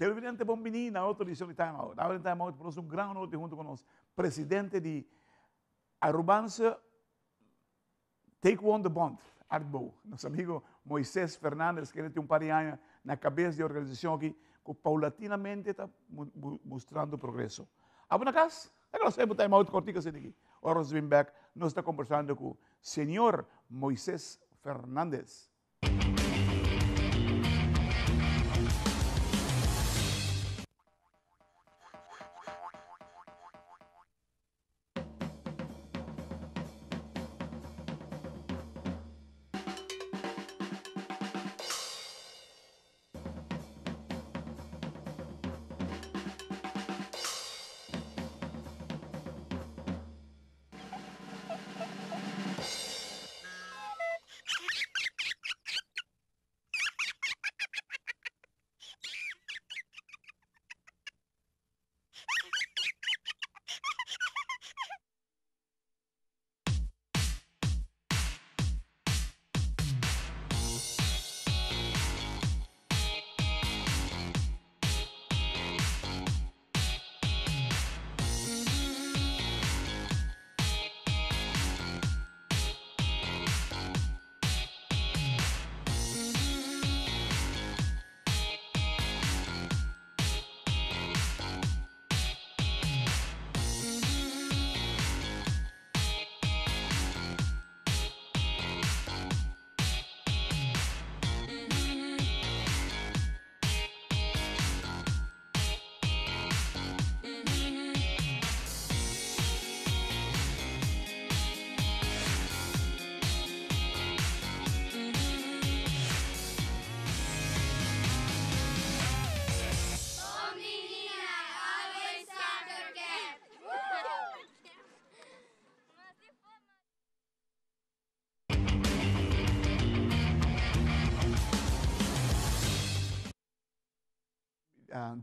Televidente bon bini na otro edicion di Time Out. Awe den Time Out por nos un gran honor di hunto cu nos presidente di Arubanse Taekwondo Bond, Artbo, nos amigo Moises Fernandez kende tin un par di aña na cabes di e organisacion aki cu paulatinamente ta mustrando progreso. Abo na cas? Laga nos heba un time out cortico asina aki. Ora nos bin bek nos ta combersando cu Señor Moises Fernandez.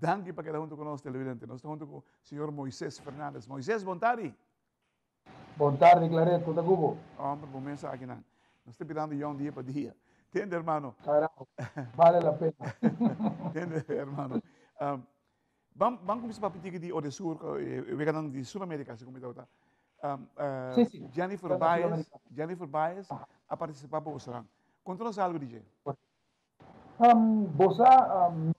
Danki pa keda hunto ku nos televidente. Nos ta hunto ku señor Moises Fernandez. Moises, bon tardi. Bon tardi, Claret. Kon ta ku bo? Homber, bo mes aki nan. Nos ta birando yòn dia pa dia. Tende, hermano. Carajo, bale la pena. Tende, hermano. Ban, ban kuminsá papia tiki di Odesur, e weganan di Sur Amerika, segun mi tabata. Sí, sí. Jennifer Baez, Jennifer Baez a partisipá pa boso nan. Konta nos algu di dje. Bo sa, nos a keda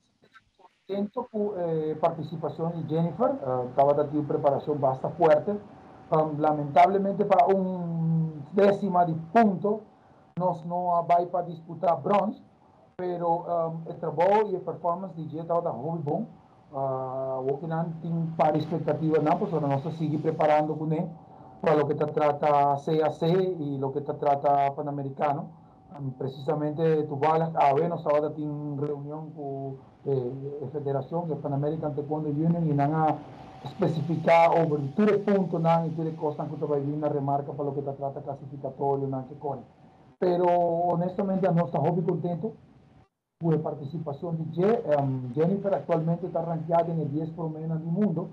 contento cu e participacion di Jennifer. Tabata tin un preparacion basta fuerte. Lamentablemente pa un decima di punto nos no a bay pa disputa brons, pero e trabou y e performance di dje tabata hopi bon. Awokinan tin par expectativanan pasobra nos ta sigui preparando cune pa loke ta trata CAC y loke ta trata Panamericano. Precisamente toevallig awe nos tabata tin reunion cu e federacion, e Pan American Taekwondo Union y nan a specifica over di tur e puntonan y tur e cosnan cu ta bay bin na remarca pa loke ta trata clasificatorionan ke core. Pero honestamente anos ta hopi contento cu e participacion di dje. Jennifer actualmente ta rankeada den e dies promenan di mundo.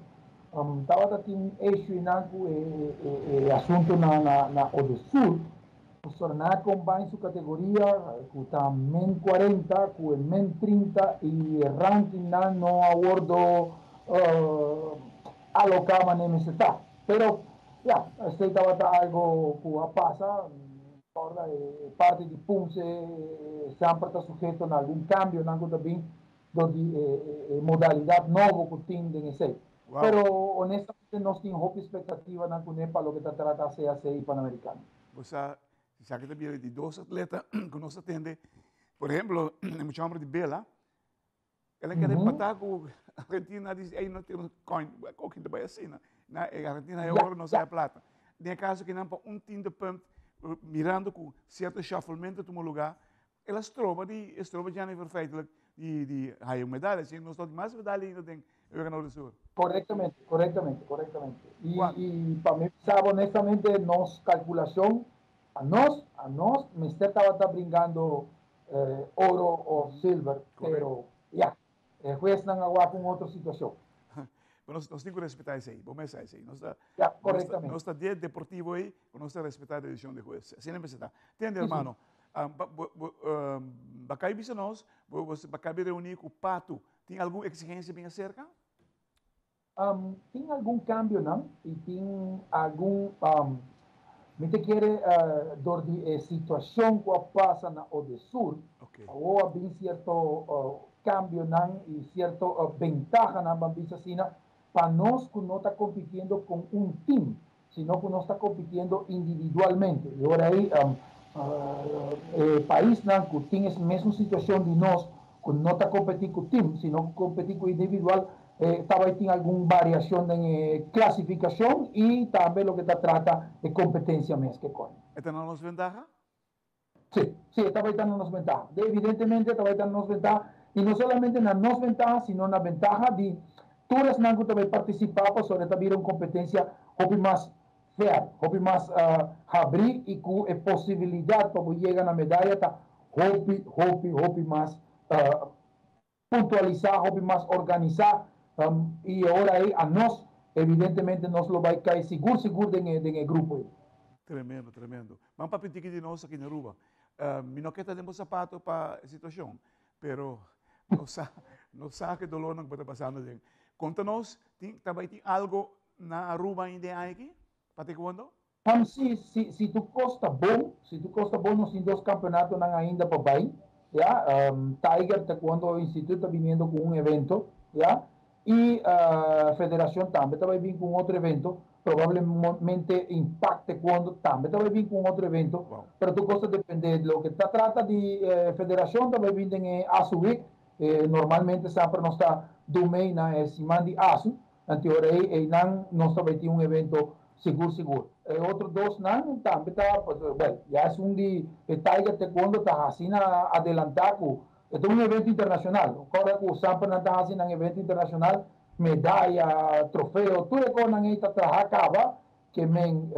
Tabata tin un issue nan cu e asunto na Odesur. Pasobra nan a combine su categoria cu ta men cuarenta cu e men trinta y e ranking nan no a wordo aloca manera mester ta. Pero ya, esey tabata algo cu a pasa. Corda e parti di Ponce semper ta sujeto na algun cambionan cu ta bin dor di e modalidad nobo cu tin den esey. Pero honestamente nos tin hopi expectativanan cune pa loke ta trata CAC y Panamericano. Bo sa, esaki ta bira di dos atleta cu nos a tende. Por ehemplo, e mucha homber di Bela, el a keda empatá cu Argentina, dice, ey, no tin coin, con ta bay asina? Na e Argentina e oro, nos a plata. Den e caso kinan pa un tiende punt, mirando cu cierto shufflemento tuma lugar, el a stroba di, stroba Jennifer feitelijk di, di haya un medalla. Si nos no tin mas medalla ainda den e Wega Norde Sur. Correctamente, correctamente, correctamente. Y, y pa mi bisa honestamente, nos calculacion, a nos, a nos mester tabata bringando oro o silver, pero ya, e huesnan a wak un otro situacion. Pero nos, nos tin cu respeta esey, bo mes sa esey. Nos ta, Ya, correctamente. Nos ta di deportivo ey, cu nos ta respeta decision di hues. Asina mester ta. Tende, hermano, ba cay bisa nos, bo, bo, ba cay reuni cu Patu. Tin algun eksigensia bin aserka? Tin algun kambionan i tin algun, mi ta kere dor di e situashon ku a pasa na Odesur, awor a bin sierto kambionan i sierto bentahanan, ban bisa asina, pa nos ku no ta kompitiendo kon un tim, sino ku nos ta kompitiendo individualmente. E ora ei e paisnan ku tin e mesun situashon di nos, ku no ta kompetí ku tim, sino ku kompetí ku individual, ta bai tin algun variashon den e klasifikashon i tambe loke ta trata e kompetensia mes ke koi. E ta na nos ventaha? Sí, sí, e ta bai ta na nos bentaha. De evidentemente e ta bai ta na nos bentaha, i no solamente na nos bentaha, sino na bentaha di tur esnan ku ta bai partisipá, pasobra e ta bira un kompetensia hopi mas fair, hopi mas habrí i ku e posibilidat pa bo yega na medaya ta hopi, hopi, hopi mas puntualisá, hopi mas organisá, i e ora ei anos evidentemente nos lo bai kai sigur sigur den e den e grupo ei. Tremendo, tremendo. Ban papia un tiki di nos aki na Aruba. Mi no ke ta den bo sapato pa e situacion, pero nos sa, nos sa ke dolornan ku bo ta pasando aden. Konta nos, tin, ta bai tin algo na Aruba ainda e aña aki pa taekwondo? Si, si, si tur kos ta bon, si tur kos ta bon nos tin dos kampeonatonan ainda pa bai, ya, Tiger Taekwondo Institute ta biniendo ku un evento, ya, i Federacion tambe ta bai bin ku un otro evento, probablemente Impact Taekwondo tambe ta bai bin ku un otro evento, pero tur kos ta depende, loke ta trata di Federacion ta bai bin den e Asu Week, normalmente semper nos ta dumei na e siman di Asu, Anto ora ei einan nos ta bai tin un evento sigur sigur. E otro dosnan tambe ta, well, ya esun di e Tiger Taekwondo ta hasi na adelantá ku e ta un evento internashonal. Kòrda ku semper nan ta hasi nan evento internashonal, medaya, trofeo, tur e kosnan ei ta traha kaba ke men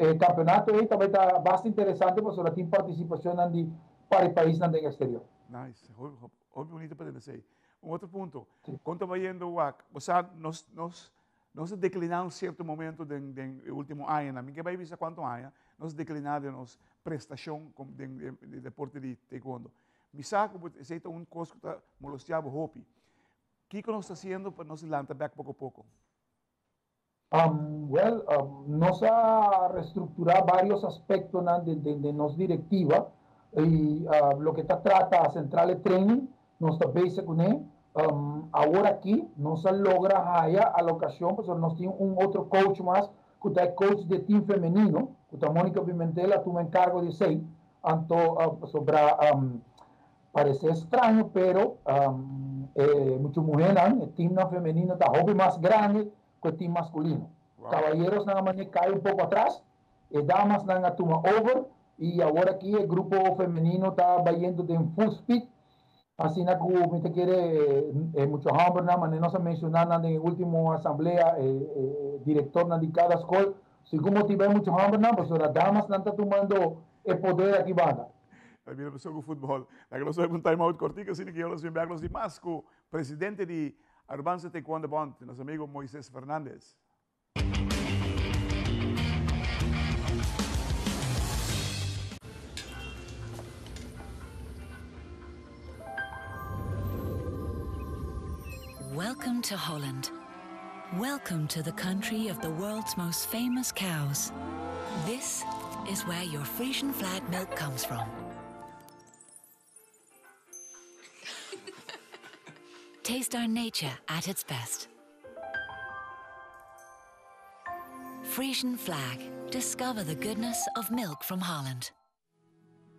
e kampeonato ei ta bai ta basta interesante pasobra tin partisipashonnan di pari paisnan den eksterior. Nice, hopi bunito pa tende esei. Un otro punto, kon ta bayendo wak, bo sa nos nos nos a dekliná un sierto momento den den e último añanan, mi ke bai bisa kuantu aña, nos a dekliná den nos prestashon den e deporte di taekwondo. Mi sa ku bo esei ta un kos ku ta molestiá bo hopi. Kiko nos ta hasiendo pa nos lanta bèk poko poko? Wèl, nos a restrukturá vários aspektonan den nos direktiva i loke ta trata Centrale Training nos ta bezig kuné. Awor aki nos a logra haya alokashon pasobra nos tin un otro coach mas ku ta e coach di e team femenino ku ta Monica Pimentel a tuma enkargo di esei. Anto pasobra Parece straño pero e mucho muhernan, e teamnan femenino ta hopi mas grandi cu e team masculino. Caballerosnan a mane cay un poco atras, e damasnan a tuma over y awor aki e grupo femenino ta bayendo den full speed. Asina cu mi ta kere e mucho hombernan, mane nos a menciona nan den e ultimo asamblea, e directornan di cada school, si cu motiva e mucho hombernan pasobra damasnan ta tumando e poder aki banda. Ta bira mesun ku futbòl. Laga nos wak un time out kortiku asina ku yo nos bin bèk nos di mas ku presidente di Arubanse Taekwondo Bond, nos amigo Moises Fernandez. Welcome to Holland. Welcome to the country of the world's most famous cows. This is where your Frisian flag milk comes from. Taste our nature at its best. Frisian flag. Discover the goodness of milk from Holland.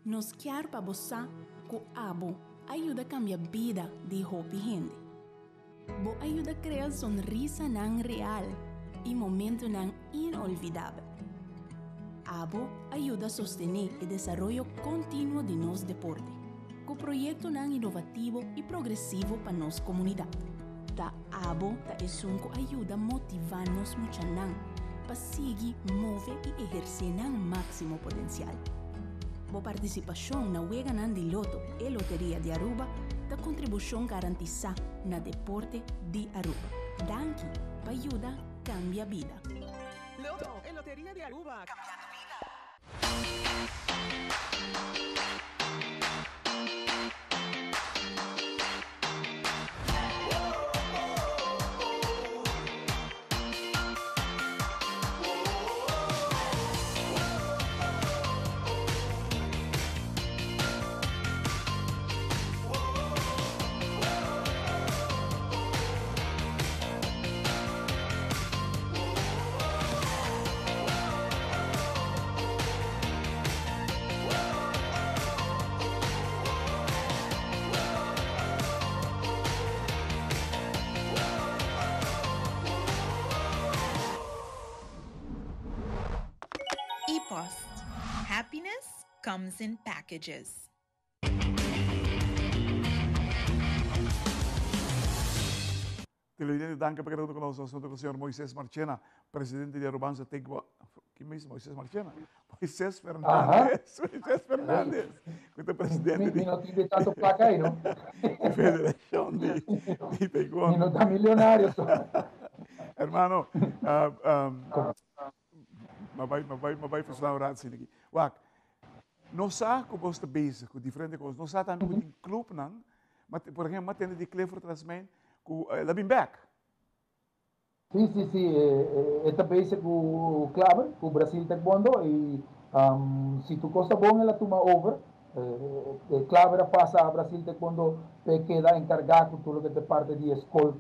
Nos kier pa bo sa ku abo a yuda kambia bida di hopi hende. Bo a yuda krea sonrisanan real i momentunan inolvidabel. Abo a yuda sostené e desaroyo kontinuo di nos deporte, ku proyektonan inovativo i progresivo pa nos komunidat. Ta abo ta esun ku a yuda motivá nos muchanan pa sigui move i ehersé nan máksimo potensial. Bo partisipashon na Weganan di Loto e Loteria di Aruba ta kontribushon garantisá na deporte di Aruba. Danki pa yuda kambia bida. Loto e Loteria di Aruba, kambiando bida. comes in packages. Televidente danki pa keda hunto ku nos. Nos hunto ku señor Moises Marchena, presidente di Arubanza Taekwondo. Ki mes Moises Marchena? Moises Fernandez. Moises Fernandez, ku ta presidente di. Mi no tin tanto plaka ei, no? Federacion di di Taekwondo. Mi no ta milionario. Hermano, Ma bai, ma bai, ma bai verslaan un rato asina aki. Wak, nos sa ku bos ta bezig ku diferente kos. Nos sa tambe ku tin clubnan, ma por ehempel, m'a tende di Clifford Rasmijn ku el a bin bek. Sí, sí, sí, e ta bezig ku Klaver, ku Brasil Taekwondo i si tur kos ta bon el a tuma over. Klaver a pasa a Brasil Taekwondo p'e keda enkargá ku tur loke ta e parti di e skol,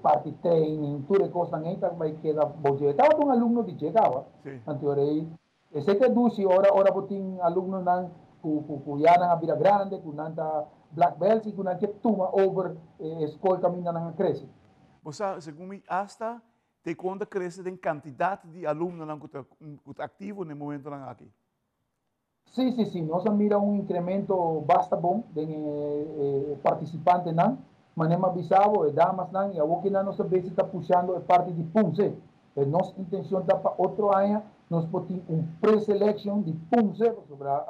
parti training, tur e kosnan ei ta bai keda bou dje. E tabata un alumno di dje kaba. Anto ora ei, esei ta e dushi ora ora bo tin alumnonan ku ku ya nan a bira grande, ku nan ta black belts i ku nan ke tuma over e skol kaminda nan a krese. Bo sa, segun mi, asta taekwondo ta krese den kantidat di alumnonan ku ta ku ta aktivo na e momentonan aki. Sí, sí, sí. Nos a mira un incremento basta bon den e participantenan. Manera mi a bisa bo, e damasnan y awor kinan nos a besi ta pushando e parti di Punce. E nos intencion ta pa otro aña nos por tin un pre-selection di Punce, pasobra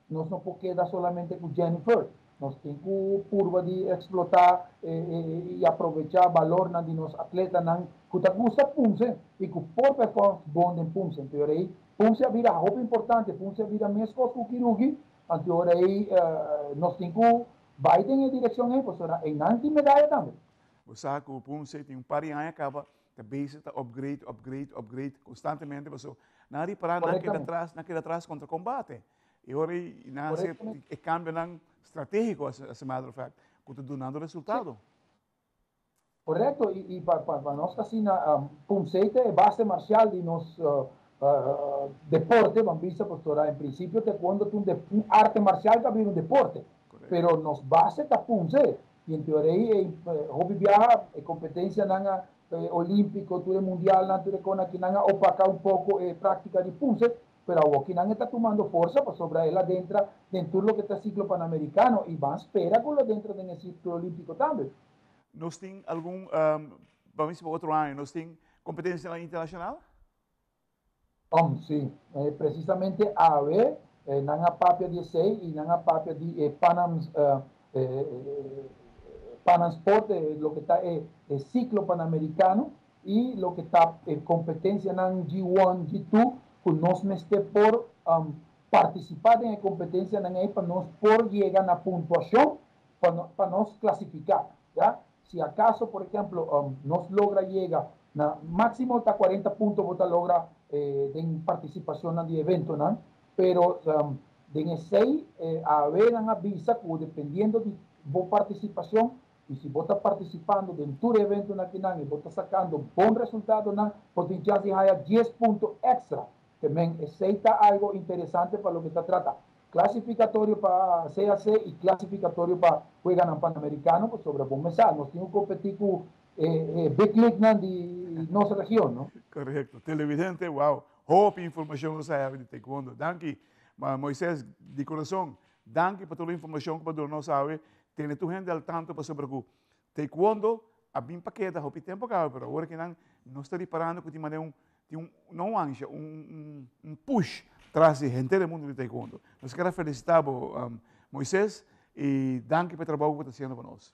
nos no por keda solamente cu Jennifer. Nos tin cu purba di explota y aprovecha balornan di nos atletanan cu ta gusta Punce y cu por perform bon den Punce. Anto ora ey Punce a bira hopi importante, Punce a bira mescos cu Kirugi, anto ora ey nos tin cu bay den e direccion ey pasobra eynan tin medaya tambe. Bo sa cu Punce tin un par di aña caba ta bezig ta upgrade, upgrade, upgrade constantemente pasobra nan a ripara nan keda atras, nan keda atras contra combate. E ora ei nan hasi e kambionan stratégiko, as a matter of fact, ku ta dunando resultado. Korekto, i pa nos asina Pumsei ta e base marsial di nos deporte, ban bisa pasobra en prinsipio taekwondo ta un arte marsial ku a bira un deporte, pero nos base ta Pumsei, i en teoria ei hopi biaha e kompetensianan olímpiko, tur e mundialnan, tur e kos aki nan a opaka un poko e práktika di Pumsei, Pero awoki nan e ta tumando forsa pasobra el a dentra den tur loke ta ciclo Panamericano y ban spera cu lo dentra den e ciclo Olimpico tambe. Nos tin algun, pa mi si pa otro aña, nos tin competencianan internacional? Om, si. Precisamente awe nan a papia di esey y nan a papia di e Panam, Panam Sport, loke ta e ciclo Panamericano. I loke ta e kompetensianan G1, G2 ku nos mester por partisipá den e kompetensianan ei pa nos por yega na puntuashon pa pa nos klasifiká, ya. Si akaso por ehemplo nos logra yega na máksimo ta 40 punto bo ta logra den partisipashonnan di eventonan, pero den esei awe nan a bisa ku dependiendo di bo partisipashon I si bo ta partisipando den tur e eventonan akinan i bo ta sakando bon resultadonan, bo tin chans di haya dies punto èkstra. Te men esei ta algo interesante pa loke ta trata klasifikatorio pa CAC i klasifikatorio pa Weganan Panamerikano, pasobra bo mes sa, nos tin ku kompetí ku e big leaguenan di nos region, no? Korekto. Televidente, wow, hopi informashon nos a haya di taekwondo. Danki, Moises, di kurason. Danki pa tur e informashon ku bo a duna nos awe. Tene tur hende al tanto pasobra ku taekwondo a bin pa keda hopi tempu kaba, pero awor kinan nos ta riparando ku tin manera un, tin un, no un ansha, un, un push tras di henter e mundo di taekwondo. Nos kier a felisita bo, Moises, i danki pa e trabou ku bo ta hasiendo pa nos.